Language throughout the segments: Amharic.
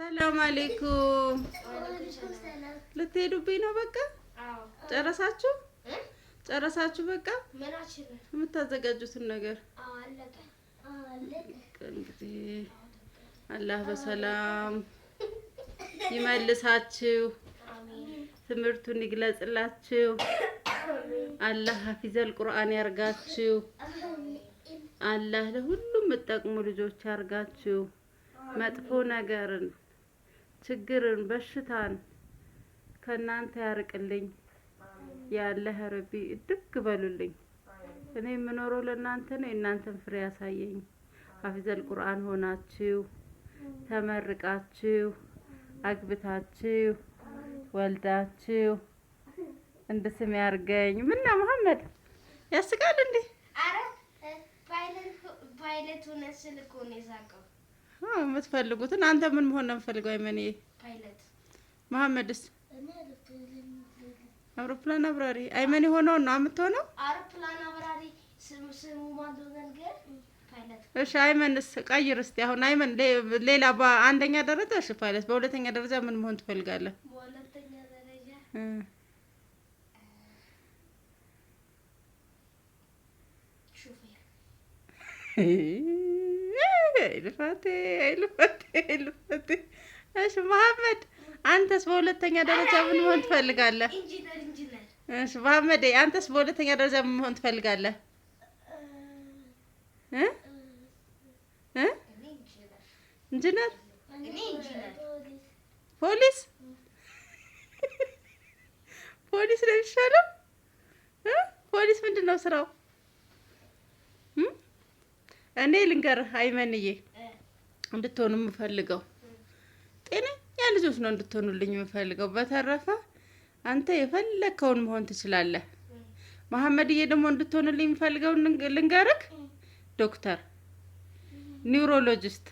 ሰላም አሌይኩም። ልትሄዱብኝ ነው? በቃ ጨረሳችሁ? ጨረሳችሁ? በቃ የምታዘጋጁትን ነገር እንግዲህ አላህ በሰላም ይመልሳችሁ፣ ትምህርቱን ይግለጽላችሁ፣ አላህ ሀፊዘል ቁርአን ያርጋችሁ፣ አላህ ለሁሉም የምትጠቅሙ ልጆች ያርጋችሁ። መጥፎ ነገርን፣ ችግርን፣ በሽታን ከእናንተ ያርቅልኝ። ያለህ ረቢ እድግ በሉልኝ። እኔ የምኖረው ለእናንተ ነው። የእናንተን ፍሬ ያሳየኝ። ሀፊዘል ቁርአን ሆናችሁ ተመርቃችሁ አግብታችሁ ወልዳችሁ እንድስም ያርገኝ። ምና መሀመድ ያስቃል እንዴ? አረ ፓይለት ሆነ ስል እኮ ነው የሳቀው። የምትፈልጉትን አንተ ምን መሆን ነው የምፈልገው? አይመን ፓይለት። መሀመድስ አውሮፕላን አብራሪ። አይመን የሆነውን ነው የምትሆነው? አውሮፕላን አብራሪ ስሙ ማን ነገር ፓይለት። እሺ አይመንስ ቀይር እስቲ አሁን አይመን ሌላ በአንደኛ ደረጃ እሺ ፓይለት፣ በሁለተኛ ደረጃ ምን መሆን ትፈልጋለህ? በሁለተኛ ደረጃ ሹፌር። አይ ልፋቴ፣ አይ ልፋቴ፣ አይ ልፋቴ። እሺ መሀመድ አንተስ በሁለተኛ ደረጃ ምን መሆን ትፈልጋለህ? ኢንጂነር ኢንጂነር። እሺ መሀመድ አንተስ በሁለተኛ ደረጃ ምን መሆን ትፈልጋለህ? እ እ ኢንጂነር እኔ ኢንጂነር። ፖሊስ ፖሊስ ነው የሚሻለው። እ ፖሊስ ምንድን ነው ስራው? እኔ ልንገርህ አይመንዬ፣ እንድትሆኑ የምፈልገው ጤነኛ ልጆች ነው እንድትሆኑልኝ የምፈልገው። በተረፈ አንተ የፈለግከውን መሆን ትችላለህ። መሀመድዬ ደግሞ እንድትሆንልኝ የምፈልገው ልንገርህ፣ ዶክተር፣ neurologist።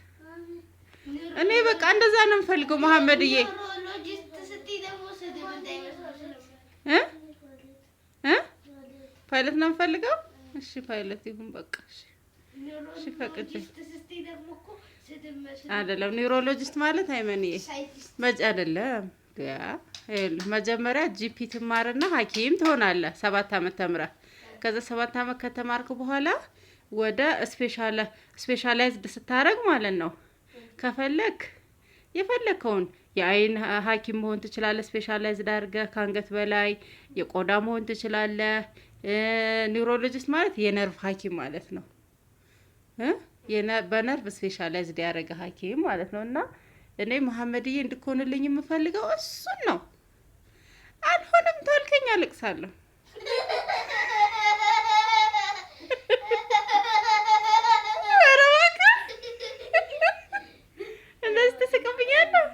እኔ በቃ እንደዛ ነው የምፈልገው መሀመድዬ። neurologist ስትይ ደግሞ ስድብ እንዳይመስልሽ። እ እ ፓይለት ነው የምፈልገው። እሺ ፓይለት ይሁን በቃ። እሺ እሺ ፈቅጄ neurologist ስትይ ደግሞ እኮ ስድብ መስሎኝ። አይደለም neurologist ማለት አይመንዬ ሳይንቲስት። መጭ አይደለም። ያ ይኸውልህ መጀመሪያ GP ትማርና ሐኪም ትሆናለህ። 7 አመት ተምረህ ከዛ 7 አመት ከተማርክ በኋላ ወደ specialized ስታረግ ማለት ነው። ከፈለክ የፈለከውን የአይን ሐኪም መሆን ትችላለህ። specialized አድርገህ ከአንገት በላይ የቆዳ መሆን ትችላለህ። neurologist ማለት የነርቭ ሐኪም ማለት ነው። በነርቭ specialized ያደረገ ሐኪም ማለት ነው። እና እኔ መሀመድዬ እንድትሆንልኝ የምፈልገው እሱን ነው። አልሆነም ታልከኝ አለቅሳለሁ። ኧረ እባክህ እንደዚህ ትስቅብኛለህ?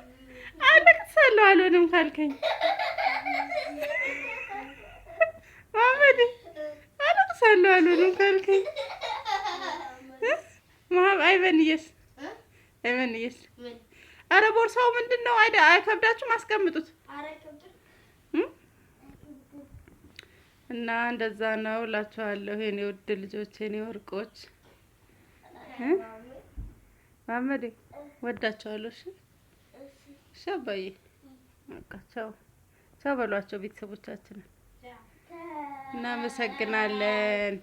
አለቅሳለሁ አልሆንም ካልከኝ መሀመድ፣ አለቅሳለሁ አልሆንም ካልከኝ። አይመንዬስ አይመንዬስ ኧረ ቦርሳው ምንድን ነው? አይከብዳችሁም? አስቀምጡት። እና እንደዛ ነው እላችኋለሁ የኔ ውድ ልጆች፣ የኔ ወርቆች። መሀመዴ ወዳችኋለሁ። እሺ እሺ አባዬ በቃ ቻው ቻው በሏቸው ቤተሰቦቻችንን። እናመሰግናለን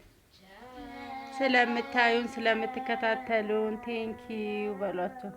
ስለምታዩን ስለምትከታተሉን፣ thank you በሏቸው።